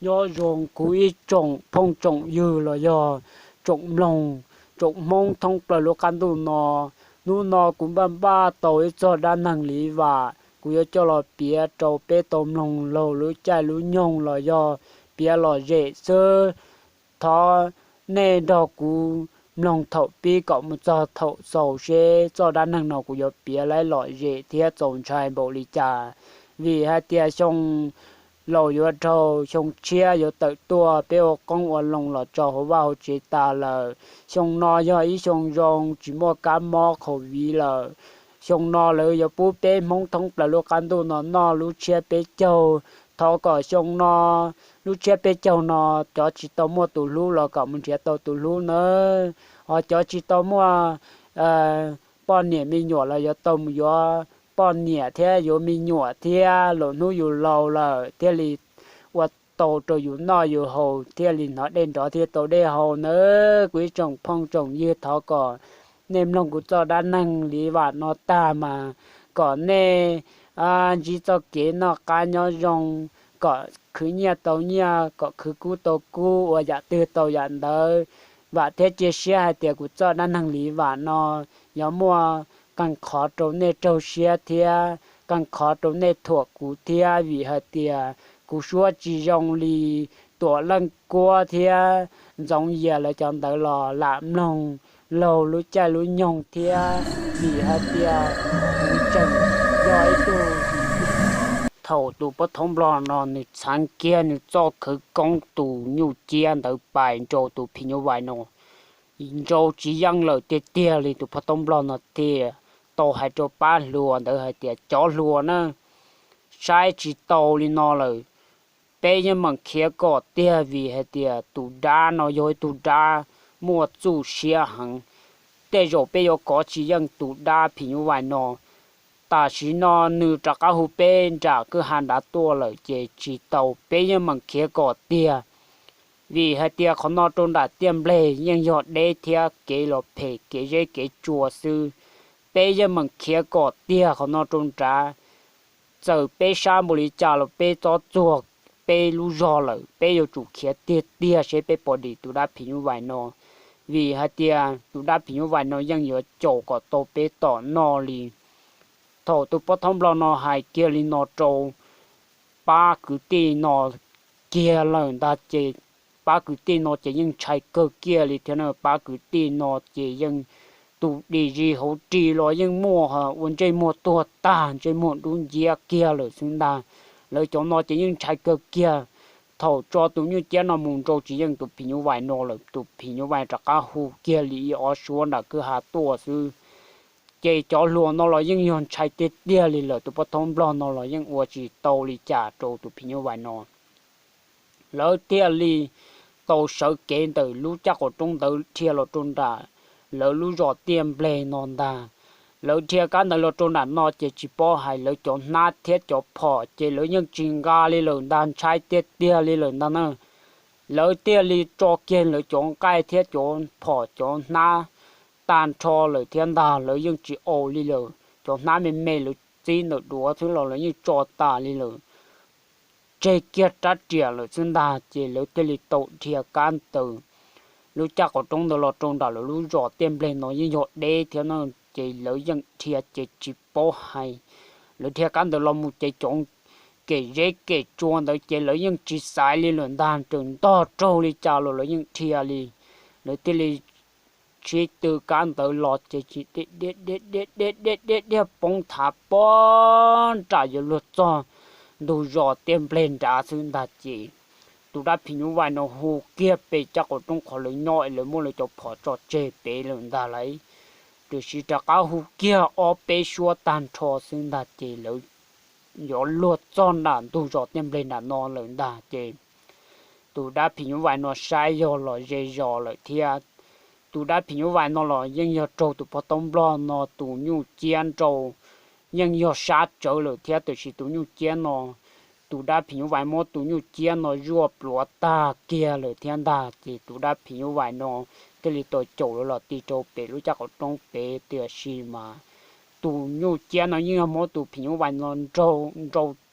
Nyob zoo kuv ib tsoom phooj tsoom ywg los yog tsoom mloog, tsoom Hmoob thoob plaws lub qab ntuj no. Hnub no kuv npaj npaj tau ib txog dab neeg li vam, kuv yuav coj los piav rau peb tau mloog laug lub caij lub nyoog los yog piav lom zem xwb. Thov nej nrog kuv mloog thaum pib kom mus txog thaum xaus seb txoj dab neeg no kuv yuav piav laib lom zem thiab txaus ntshai npaum li cas. Vim hais tias xyoo laus yuav dhau, xyoo tshiab yuav tawm tuaj, peb ua qoob ua loo los tso hauv vaj hauv tsev tas lawm. Xyoo no yog ib xyoo zoo, tsis muaj kab mob COVID lawm. Xyoo no lawv yuav pub peb Hmoob thoob plaws lub qab ntuj no noj lub tshiab peb caug. Thov kom xyoo no lub tshiab peb caug no cov tsis tau muaj tus hlub los kom mus nrhiav tau tus hlub nawb. Ho cov tsis tau muaj poj niam me nyuam los yuav tau mus yuav poj niam thiab yuav me nyuam thiab, los hnub yus laus lawm thiaj li ua tau rau yus noj yus haus, thiaj li hnov dej nrov thiaj tau dej haus nawb. Kuv ib tsoom phooj tsoom ywg, thov kom nej mloog kuv txoj dab neeg li vam no tag mas kom nej ntsib txoj kev noj qab nyob zoo, kom khwv nyiaj tau nyiaj, kom khwv kub tau kub, ua yam twg tau yam ntawd. Vam thiab cia siab hais tias kuv txoj dab neeg li vam no yuav muaj qee qhov rau nej raug siab thiab qee qhov rau nej thuam kuv thiab, vim hais tias kuv suab tsis zoo li Tuam Leej Kuab thiab Ntxoov Yias lawv cov ntawd los lam mloog laug lub caij lub nyoog thiab, vim hais tias kuv tseem yog ib tug. Thaum tus pov thoob nplog no nws txheev kiag nws txoj khawv koob tus nyuj ciab ntawd pais nrau tus phim nyuj vais no, nrau tsis yeej lawm tiag tiag li. Tus pov thoob nplog no thiaj tau hais rau pab hluas ntawd hais tias, cov hluas na, saib tsis tau li no lawm, peb yeej meem khiav kom tiag, vim hais tias tus dab no yog ib tug dab muaj txuj siab heev. Tej zaum peb yuav kov tsis yeej tus dab phim nyuj vais no. Tam sim no nws rov qab hu peb nram kwj ha nrad tuaj lawm ces tsis tau, peb yeej meem khiav kom tiag. Vim hais tias qhov no rau nram tiaj npleg yeej yog deb thiab kev los phem kev zeb kev tsua xwb. Peb yeej meem khiav kom tiag qhov no rau nrad. Txawm peb sab npaum li cas los peb txob txuag peb lub zog lawm, peb yuav tsum khiav tiag tiag seb peb pom dim tus dab phim nyuj vais no, vim hais tias tus dab phim nyuj vais no yeej yuav caum kom tau peb tom noj li. Thaum tus pov thoob nplog no hais kiag li no rau pab kwv tij no kiag lawm ntag ces pab kwv tij no ces yeej ntshai kawg kiag li thiab na. Pab kwv tij no ces yeej tus dim zis hauv ris los yeej muaj ua ntsej muag tuag tag, ntsej muag dub nciab kiag lawm xwb ntag. Lawv cov no ces yeej ntshai kawg kiag. Thaum tso tus nyuj ciab no mus nrau tsis yeej tus phim nyuj vais no lawm, tus phim nyuj vais rov qab hu kiag li ib ob suab nram kwj ha tuaj xwb. Ces cov hluas no los yeej yog ntshai tiag tiag li lawm, tus pov thoob nplog no los yeej ua tsis tau li cas rau tus phim nyuj vais no. Lawv thiaj li tau sawv kev ntawm lub caj qaum roob ntawd dhia los rau nram lawv lub zos tiaj npleg no ntag. Lawv dhia kab ntawd los rau nram no ces tsis paub hais lawv cov hnab thiab cov phom ces lawv yeej tsis nqa li lawm ntag, ntshai tiag tiag li lawm ntag na. Lawv thiaj li tso kiag lawv cov nqaij thiab cov phom cov hnab tag nrho lawm thiab ntag, lawv yeej tsis au li lawm. Cov hnab me me lawv txib ntawm duav xwb los lawv yeej tso tas li lawm, tseg kiag rab riam lawm xwb ntag. Ces lawv thiaj li tau dhia kab ntawd lub caj qaum roob ntawd los rau nram lawv lub zos tiaj npleg no yeej yog deb thiab na, ces lawv yeej dhia ces tsis paub hais. Lawv dhia kab ntawd los mus ces cov kem zeb kem tsua ntawd ces lawv yeej tsis xaiv li lawm ntag, raws ntog raug li cas los lawv yeej dhia li. Lawv thiaj li sib tw kab ntawd los ces tsis diaj diaj diaj diaj poob thav pob nram yuav luag txog ntug zos tiaj npleg nrad xwb ntag ces tus dab phim nyuj vais no hu kiag pem caj qaum roob qhov lawv nyob es lawv muab lawv cov phom tso tseg pem lawm ntag lauj. Tiam sis rov qab hu kiag ob peb suab tag nrho xwb ntag ces lawv yuav luag txog nram ntug zos tiaj npleg nram no lawm ntag ces tus dab phim nyuj vais no saib yog los ze zos lawm thiab. Tus dab phim nyuj vais no los yeej yog raug tus pov taub nplog no tus nyuj ciab nrau, yeej yog sab tsawv lawm thiab. Tiam sis tus nyuj ciab no, tus dab phim nyuj vais muab tus nyuj ciab no zuaj pluav tag kiag lawm thiab ntag ces tus dab phim nyuj vais no thiaj li tau caum lawv los ti rau pem lub caj qaum roob pem. Tiam sis mas tus nyuj ciab no yeej yog muab tus phim nyuj vais no nrau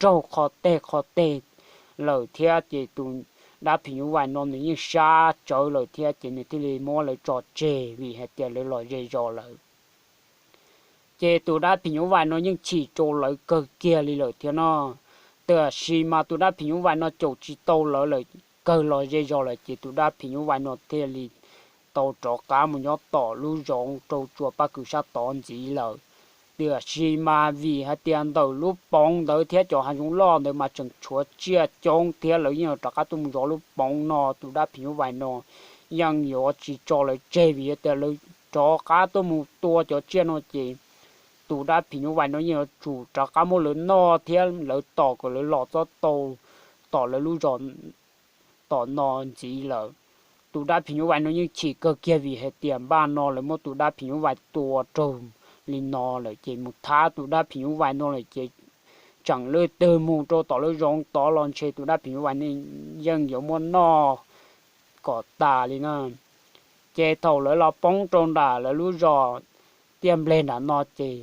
raug qhov teg qhov teg lawm thiab ces tus dab phim nyuj vais no nws yeej sab tsawv lawm thiab ces nws thiaj li muab lawv tso tseg vim hais tias lawv los ze zos lawm. Ces tus dab phim nyuj vais no yeej chim rau lawv kawg kiag li lawm thiab no. Tiam sis mas tus dab phim nyuj vais no caum tsis tau lawv lawm, kawg los ze zos lawm ces tus dab phim nyuj vais no thiaj li tau rov qab mus nyob tom lub zoov rau tsua paj kws sab tod ntxiv lawm. Tiam sis mas vim hais tias ntawm lub poov ntawd thiab cov hav zoov loj ntawd mas tseem tshuav tsiaj coob thiab lawv yeej yuav rov qab tuaj mus zov lub poov no, tus dab phim nyuj vais no yeej yuav tsis tso lawv tseg vim tias lawv rov qab tuaj mus tua cov tsiaj no ces tus dab phim nyuj vais no yeej yuav tsum rov qab muab lawv noj thiab lawv tom kom lawv los txob tau tom lawv lub zos tom no ntxiv lawm. Tus dab phim nyuj vais no yeej chim kawg kiag vim hais tias npaj no lawv muab tus dab phim nyuj vais tua raug li no lawm ces mus thab tus dab phim nyuj vais no lawm ces tseem lwj twg mus rau tom lawv zoov tod los ntshe tus dab phim nyuj vais no yeej yuav muab noj kom tas li na. Ces thaum lawv los poob rau nram lawv lub zos Tiaj Npleg nram no ces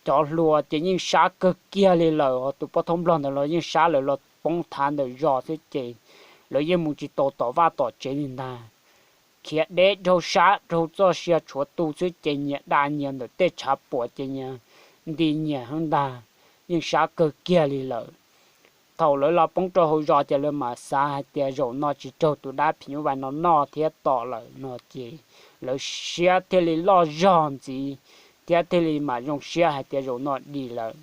cov hluas ces yeej sab kawg kiag li lawm, tus poj thaub nplog ntawd los yeej sab lawm, los poob thav ntawm zos xwb ces lawv yeej mus tsis tau tom vaj tom tsev li ntag. Khiav deb raug sab raug txoj sia tshuav tu xwb ces nyias da nyias ntawm tej tshav puam ces nyias nti nyias hab ntag, yeej sab kawg kiag li lawm. Thaum lawv los poob rau hauv zos ces lawv mam xav hais tias zaum no tsis raug tus dab phim nyuj vais no noj thiab tom lawm no ces lawv siab thiaj li loj zog ntxiv thiab thiaj li mam zoo siab hais tias zaum no dim lawm.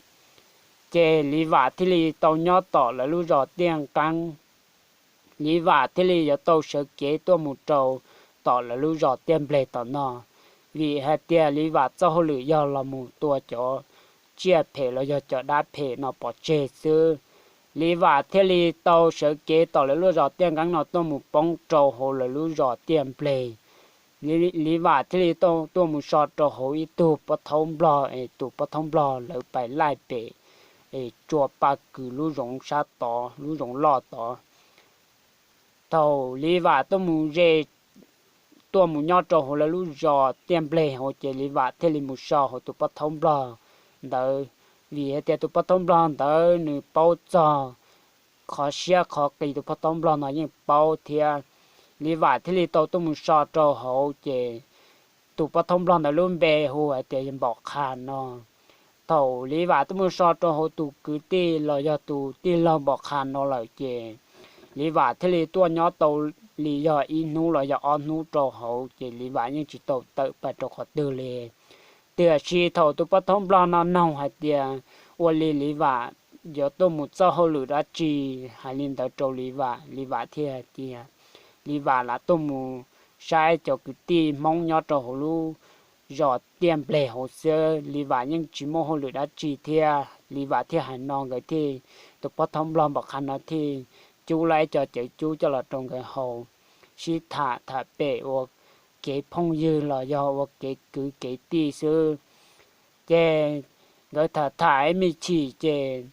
Ces Liv Vam thiaj li tau nyob tom lawv lub zos Tiaj Nqeeb. Liv Vam thiaj li yuav tau sawv kev tuaj mus rau tom lawv lub zos Tiaj Npleg tom no, vim hais tias Liv Vam txoj hauj lwm yog los mus tua cov tsiaj phem los yog cov dab phem no pov tseg xwb. Liv Vam thiaj li tau sawv kev tom lawv lub zos Tiaj Nqeeb no tuaj mus poob rau hauv lawv lub zos Tiaj Npleg. Liv Vam thiaj li tau tuaj mus so rau hauv ib tug poj thaub nplog es tus poj thaub nplog lawv pais laij pem es tsua paj kws lub zoov sab tod, lub zoov loj tod. Thaum Liv Vam tuaj mus ze, tuaj mus nyob rau hauv lawv lub zos Tiaj Npleg hauv ces Liv Vam thiaj li mus so hauv tus poj thaub nplog ntawd, vim hais tias tus poj thaub nplog ntawd nws paub txog qhov siab qhov qis, tus poj thaub nplog no yeej paub thiab. Liv Vam thiaj li tau tuaj mus so rau hauv ces tus poj thaub nplog ntawd lub npe hu hais tias Npaum Qha no. Thaum Liv Vam tuaj mus so rau hauv tus kwv tij los yog tus tij laug Npaum Qha no lawm ces Liv Vam thiaj li tuaj nyob tau li yog ib hnub los yog ob hnub rau hauv ces Liv Vam yeej tsis tau tawm pais rau qhov twg li. Tiam sis thaum tus poj thaub nplog no noog hais tias ua li Liv Vam yuav tuaj mus txoj hauj lwm dab tsi, hais li ntawd rau Liv Vam, Liv Vam thiaj hais tias Liv Vam lam tuaj mus saib cov kwv tij Hmoob nyob rau hauv lub zos Tiaj Npleg hauv xwb, Liv Vam yeej tsis muaj hauj lwm dab tsi thiab. Liv Vam thiaj hais no nkawd thiaj, tus poj thaub nplog Npaum Qha no thiaj cub lawm ib co cawv cub coj los rau nkawd haus, sib tham tham pem ua kev phooj ywg los yog ua kev kwv kev tij xwb. Ces nkawd tham tham ib me chim ces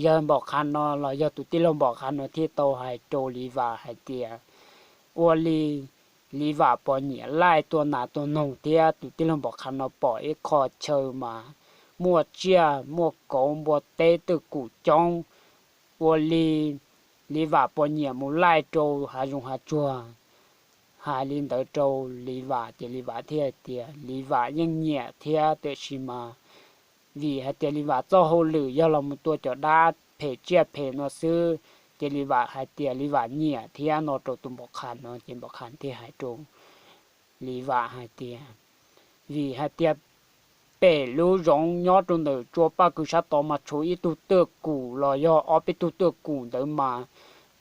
yawg Npaum Qha no los yog tus tij laug Npaum Qha no thiaj tau hais rau Liv Vam hais tias ua li Liv Vam pos nyiam laij tua nas tua noog thiab tus tij laug Npaum Qha no pom ib qho chaw mas muaj tsiaj muaj kauv npua teb twj kum coob, ua li Liv Vam pos nyiam mus laij rau hav zoov hav tsuag. Hais li ntawd rau Liv Vam ces Liv Vam thiaj tias Liv Vam yeej nyiam thiab, tiam sis mas vim hais tias Liv Vam txoj hauj lwm yog los mus tua cov dab phem tsiaj phem no xwb, ces Liv Vam hais tias Liv Vam nyiam thiab no rau tus Npaum Qha no ces Npaum Qha thiaj hais rau Liv Vam hais tias vim hais tias pem lub zoov nyob rau ntawm tsua paj kws sab tod mas tshuav ib tug twj kum los yog ob peb tug twj kum ntawd mas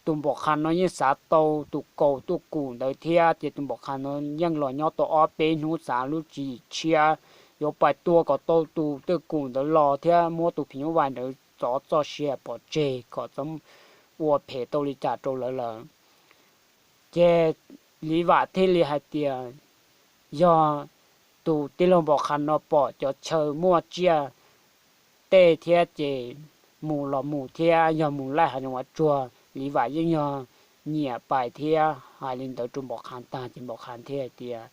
tus Npaum Qha no yeej xav tau tus kaus twj kum ntawd thiab ces tus Npaum Qha no yeej los nyob tau ob peb hnub xav lub tswv yim tshiab yuav pais tua kom tau tus twj kum ntawd los thiab muab tus phim nyuj vais ntawd txov txoj sia pov tseg kom txhob ua phem tau li cas rau lawv lawm. Ces Liv Vam thiaj li hais tias yog tus tij laug Npaum Qha no pom cov chaw muaj tsiaj tej thiab ces mus los mus thiab, yog mus laij hav zoov hav tsuag Liv Vam yeej yog nyiam pais thiab. Hais li ntawd rau Npaum Qha tag ces Npaum Qha thiaj hais tias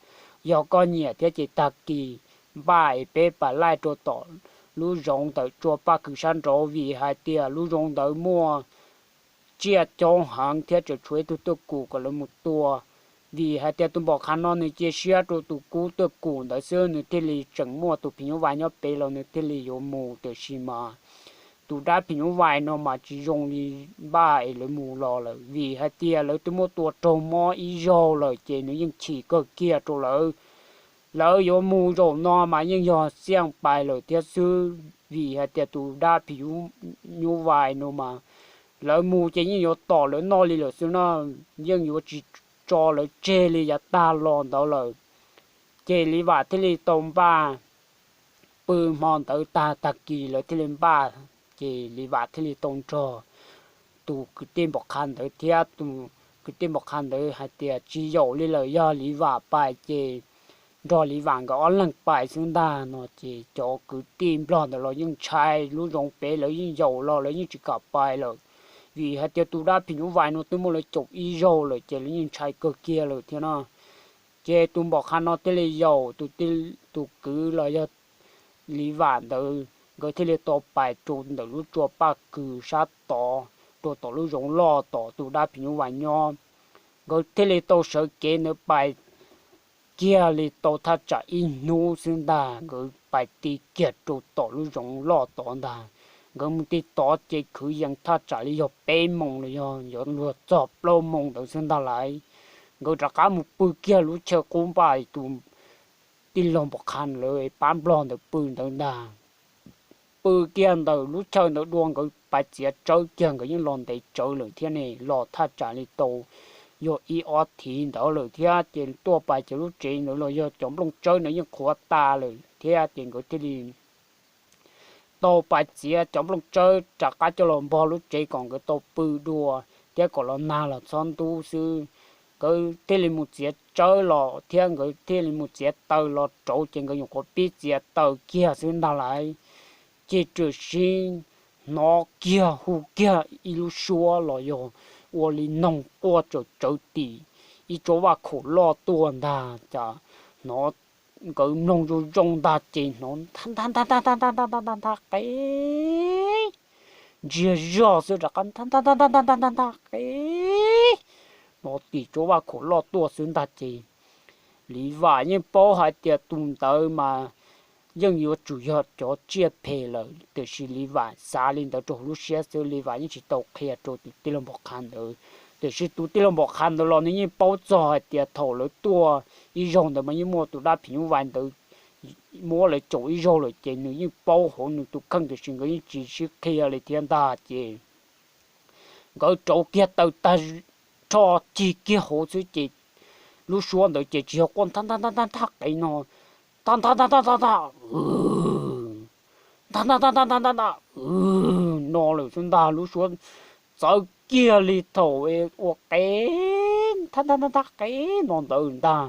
yog koj nyiam thiab ces tag kis npaj es peb pais laij rau tom lub zoov ntawm tsua paj kws sab nraud vim hais tias lub zoov ntawd muaj tsiaj coob heev thiab tseem tshuav ib tug tuaj kum kom lawv mus tua. Vim hais tias tus npom qha no nws cia siab rau tus kub tuaj kum ntawd xwb, nws thiaj li tseem muaj tus phim nyuj vais nyob pem los nws thiaj li yuav mus. Tiam sis mas tus dab phim nyuj vais no mas tsis zoo li npaj es lawv mus los lawm, vim hais tias lawv twb muab tua raug mob ib zaug lawm ces nws yeej chim kawg kiag rau lawv. Lawv yuav mus zaum no mas yeej yog xiaj pais lawm thiab xwb, vim hais tias tus dab phim nyuj vais no mas lawv mus ces yeej yuav tom lawv noj li lawm xwb no, yeej yuav tsis tso lawv tseg li yav tag los ntawd lawm. Ces Liv Vam thiaj li tau npaj pw hmo ntawd tag, tag kis lawv thiaj li npaj, ces Liv Vam thiaj li tau nrog tus kwv tij npom qha ntawd thiab tus kwv tij npom qha ntawd hais tias tsis yaum li lawm, yog Liv Vam pais ces nrog Liv Vam nkawd ob leeg pais xwb ntag no. Ces cov kwv tij nplog ntawd los yeej ntshai, lub zoov pem lawv yeej yaum los lawv yeej tsis kam pais lawm, vim hais tias tus dab phim nyuj vais no twb muab lawv caum ib zaug lawm ces lawv yeej ntshai kawg kiag lawm thiab no. Ces tus npom qha no thiaj li yaum tus kwv los yog Liv Vam ntawd, nkawd thiaj li tau pais rau ntawm lub tsua paj kws sab tod, rau tom lub zoov loj tom tus dab phim nyuj vais nyob. Nkawd thiaj li tau sawv kev ntawd pais kiag li tau thaj tsam ib hnub xwb ntag, nkawd pais ti kiag rau tom lub zoov loj tod ntag. Nkawd mus ti tod ces kwv yees thaj tsam li yog peb moos los yog yuav luag txog plaub moos ntawd xwb ntag lauj. Nkawd rov qab mus pw kiag lub chaw qub npaj tus tij laug npom qha lawv pab nplog ntawd pw ntawd ntag. Pw kiag ntawm lub chaw ntawd dua nkawd pais txiav tsawb kiag, nkawd yeej los ntev tsawv lawm thiab ne, los thaj tsam li tau yog ib ob thiv ntawd lawm thiab. Ces tuaj pais ces lub tsev ntawd los yog cov nplooj tsawb ntawd yeej qhuav tas lawm thiab, ces nkawd thiaj li tau pais txiav cov nplooj tsawb rov qab coj los npog lub tsev kom nkawd tau pw dua thiab kom los nag los txhob ntub xwb. Nkawd thiaj li mus txiav tsawb los thiab nkawd thiaj li mus txiav taws los rauv, ces nkawd nyuam qhuav pib txiav taws kiag xwb ntag lauj, ces tiam sis hnov kiag hu kiag ib lub suab los yog ua li noog quaj tsawm tsawv tim ib tsob vaj khaum loj tuaj ntag. Cas hnov, nkawd mloog zoo zoo ntag ces hnov ntag ntag ntag ntag ntag ntag ntag ntag ntag qe ntsiag zog xwb rov qab ntag ntag ntag ntag ntag ntag ntag qe, hnov tim tsob vaj khaum loj tuaj xwb ntag ces Liv Vam yeej paub hais tias tus ntawd mas yeej yuav tsum yog cov tsiaj phem lawm, tiam sis Liv Vam xav li ntawd rau hauv lub siab xwb, Liv Vam yeej tsis tau qhia rau tus tij laug npom qha ntawd. Tiam sis tus tij laug npom qha ntawd los nws yeej paub txog hais tias thaum lawv tuaj ib zaug ntawd mas yeej muaj tus dab phim nyuj vais ntawd muab lawv caum ib zaug lawm, ces nws yeej paub hauv nws tus kheej, tiam sis nkawd yeej tsis sib qhia li thiab ntag ces nkawd rauv kiag taws tag, rho cig kiag hauv xwb ces lub suab ntawd ces tsis yog quaj ntag ntag ntag ntag qe no, ntag ntag ntag ntag ntag ntag, ntag ntag ntag ntag ntag ntag ntag no lawm xwb ntag. Lub suab txawv kiag li thaum ua qe ntag ntag ntag ntag qe no ntawd ntag.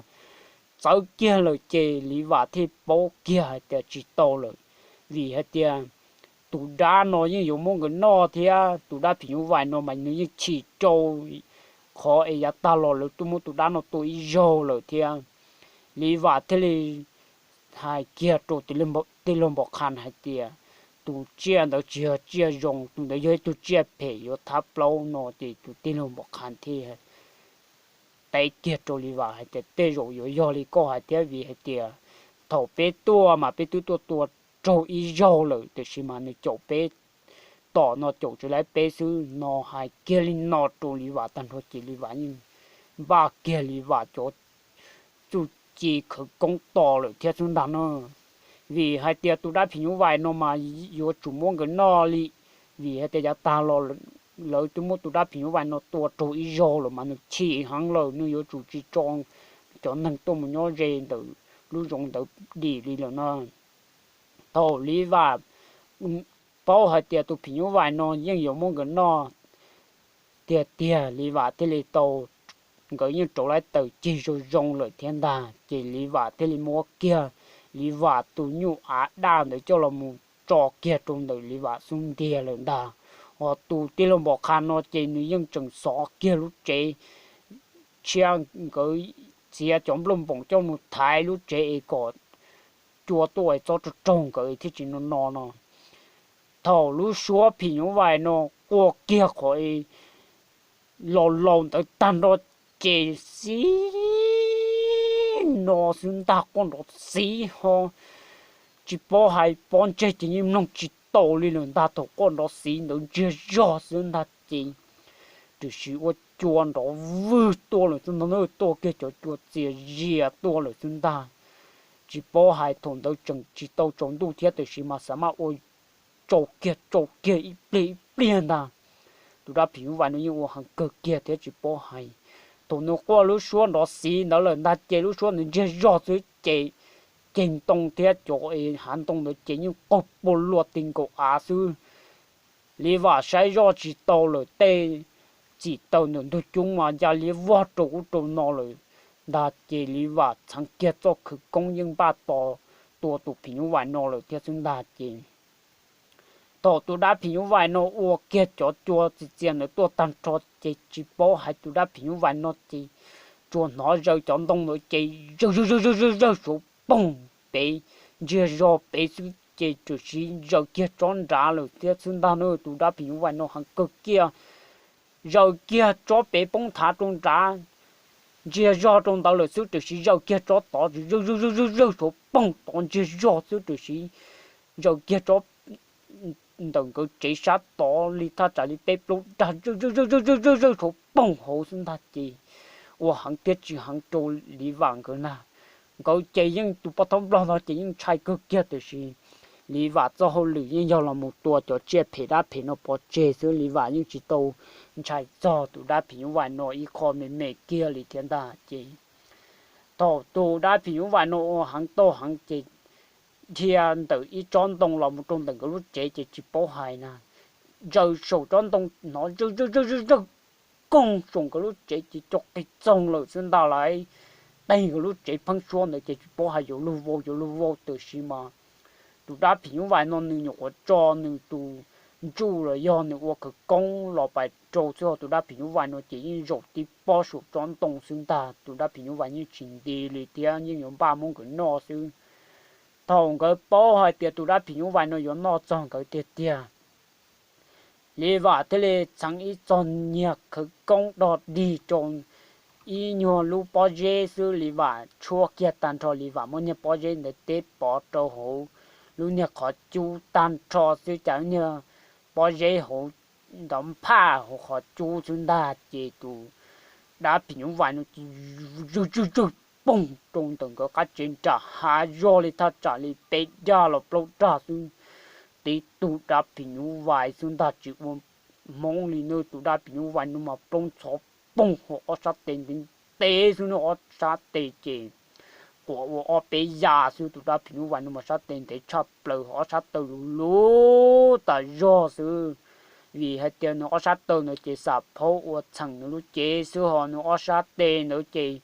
Txawv kiag lawm ces Liv Vam thiaj paub kiag hais tias tsis tau lawm, vim hais tias tus dab no yeej yuav muab nkawd noj thiab, tus dab phim nyuj vais no mas nws yeej chim rau qhov es yav tag los lawv twb muab tus dab no tua ib zaug lawm thiab. Liv Vam thiaj li hais kiag rau tij laug npom qha hais tias tus tsiaj ntawd tsis yog tsiaj zoo, tus ntawd yog ib tug tsiaj phem yuav thab plaub no ces tus tij laug npom qha thiaj teb kiag rau Liv Vam hais tias tej zaum yuav yog li koj hais thiab, vim hais tias thaum peb tuaj mas peb twb tuaj tua raug ib zaug lawm, tiam sis mas nws caum peb tom no caum tsis laib peb xwb no. Hais kiag li no rau Liv Vam tag nrho ces Liv Vam yeej npaj kiag Liv Vam cov txuj ci khawv koob tos lawm thiab xwb ntag na. Vim hais tias tus dab phim nyuj vais no mas yuav tsum muab nkawd noj li, vim hais tias yav tag los lawv twb muab tus dab phim nyuj vais no tua raug ib zaug lawm mas nws chim heev lawm, nws yuav tsum tsis tso cov neeg tuaj mus nyob ze ntawm lub zoov ntawd dim li lawm no. Thaum Liv Vam paub hais tias tus phim nyuj vais no yeej yuav muab nkawd noj tiag tiag, Liv Vam thiaj li tau, nkawd yeej rauv laib taws cig zoo zoo lawm thiab ntag, ces Liv Vam thiaj li muab kiag Liv Vam tus nyuj av daj ntawd coj los mus tso kiag rau ntawm Liv Vam xub ntiag lawm ntag. Hos tus tij laug npom qha no ces nws yeej tseem xov kiag lub tsev tshiab, nkawd txiav cov nplooj npoos coj mus thaiv lub tsev es kom cua tuaj es txhob raug raug nkawd thiaj tsis no no no. Thaum lub suab phim nyuj vais no quaj kiag qhov laus laus ntawd tag nrho ces xiv no xwb ntag, quaj nrov xiv ho tsis paub hais, pob ntseg ces yeej mloog tsis tau li lawm ntag. Thaum quaj nrov xiv ntawd ntsiag zog xwb ntag ces tiam sis ua cua nrov vwg tuaj lawm xwb ntag, tuaj kiag cov cua txias zias tuaj lawm xwb ntag. Tsis paub hais thaum ntawd tseem tsis tau tsaus ntuj thiab tiam sis mas xav mas ua tsau kiag tsau kiag ib pliag ib pliag ntag. Tus dab phim nyuj vais no yeej ua heev kawg kiag thiab tsis paub hais. Thaum nws quaj lub suab nrov xiv ntawd lawm ntag ces lub suab ntawd ntsiag zog xwb ces ceg ntoo thiab cov hav ntoo ntawd ces yeej qaug pua luaj ti nkaus av xwb. Li Vam saib zoj tsis tau lawm, tej txim taws ntawm ntug cub mas ya liab vog rau ub rau no lawm ntag ces Li Vam txheev kiag txoj khawv koob yeej npaj tos tua tus phim nyuj vais no lawm thiab xwb ntag ces thaum tus dab phim nyuj vais no ua kiag cov cua txias txias ntawd tuaj tag nrho ces tsis paub hais tus dab phim nyuj vais no ces tsuas hnov zaws cov ntoo ntawd ces zawg zawg zawg zawg zawg zawg suav poog pem, ntsiag zog pem xwb ces tiam sis zaws kiag tsob nrad lawm thiab xwb ntag na. Tus dab phim nyuj vais no heev kawg kiag, zaws kiag tsob pem poob thav rau nrad, ntsiag zog rau ntawd lawm xwb tiam sis zaws kiag tsob tod zawg zawg zawg zawg zawg suav poog tod ntsiag zog xwb tiam sis zaws kiag tsob ntawm nkawd tsev sab tod li thaj tsam li peb plaub dag zawg zawg zawg zawg zawg zawg suav poog hauv xwb ntag ces ua heev thiab tsis heev rau Li Vam nkawd na. Nkawd ces yeej tus poj thab nplog no ces yeej ntshai kawg kiag tiam sis Li Vam txoj hauj lwm yeej yog los mus tua cov tsiaj phem dab phem no pov tseg xwb, Li Vam yeej tsis tau ntshai txog tus dab phim nyuj vais no ib qho me me kiag li thiab ntag ces thaum tus dab phim nyuj vais no ua heev tau heev ces dhia ntawm ib tsob ntoo los mus rau ntawm nkawd lub tsev ces tsis paub hais na, zaws saum tsob ntoo hnov zawg zawg zawg zawg koog saum nkawd lub tsev ces co qig txoog lawm xwb ntag lauj. Teg nkawd lub tsev pheeb suab ntawd ces tsis paub hais yuav luag vau yuav luag vau tiam sis mas tus dab phim nyuj vais no nws nyuam qhuav tso nws tus ntsuj los yog nws ua khawv koob los pais rau xwb ho tus dab phim nyuj vais no ces yeej zaum tib pob saum tsob ntoo xwb ntag. Tus dab phim nyuj vais yeej tsis nti li thiab yeej yuav npaj muab nkawd noj xwb. Thaum nkawd paub hais tias tus dab phim nyuj vais no yuav noj txog nkawd tiag tiag, Li Vam thiaj li txheev ib txog niag khawv koob dog dig rau ib nyuag lub pob zeb xwb. Li Vam tshuab kiag tag nrho, Li Vam muab niag pob zeb ntawd teb pov rau hauv lub niag qhov cub tag nrho xwb, cas lub niag pob zeb hauv ntawd nphaj hauv qhov cub xwb ntag ces tus dab phim nyuj vais no ces zawg zawg zawg poog rau ntawm nkawd qab tsev nram hav zog li thaj tsam li peb dag los plaub dag xwb. Tib tug dab phim nyuj vais xwb ntag tsis ua hmoob li na, tus dab phim nyuj vais no mas plaub ntxhov poog hauv ob sab tes ntev ntev xwb na, ob sab tes ces quav ua ob peb yas xwb. Tus dab phim nyuj vais no mas sab tes ntev tshaj plaws hauv ob sab taw lus lub tas zog xwb. Vim hais tias nws ob sab taw ntawd ces xam phaub ua txheem nws lub cev xwb ho nws ob sab tes ntawd ces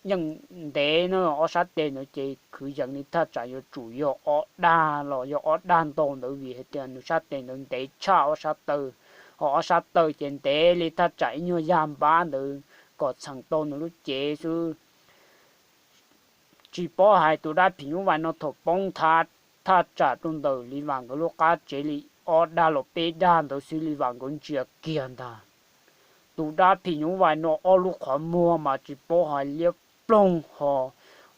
yeej ntev na, ob sab tes ntawd ces kwv yees li thaj tsam yuav tsum yog ob dag los yog ob dag ntau ntawd vim hais tias nws sab tes ntawd ntev tshaj ob sab taw, ho ob sab taw ces ntev li thaj tsam ib nyuag yag npab ntawd kom txheem tau nws lub cev xwb. Tsis paub hais tus dab phim nyuj vais no thaum poob thav thaj tsam rau ntawm Li Vam nkawd lub qab tsev li ob dag los peb dag ntawd xwb Li Vam nkawd ntsia kiag ntag. Tus dab phim nyuj vais no ob lub qhov muag mas tsis paub hais liab ploog ho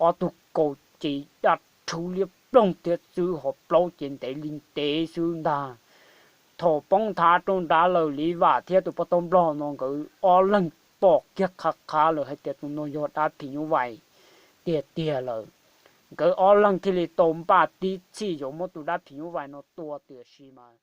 ob tug kaus ces daj rhuv liab ploog thiab xwb ho plaub ces ntev li ntev xwb ntag. Thaum poob thav rau nrad lawm Li Vam thiab tus poj tauj nplog no nkawd ob leeg pom kiag qhav qhav lawm hais tias tus no yog dab phim nyuj vais tiag tiag lawm. Nkawd ob leeg thiaj li tau npaj tib txhij yuav muab tus dab phim nyuj vais no tua tiam sis mas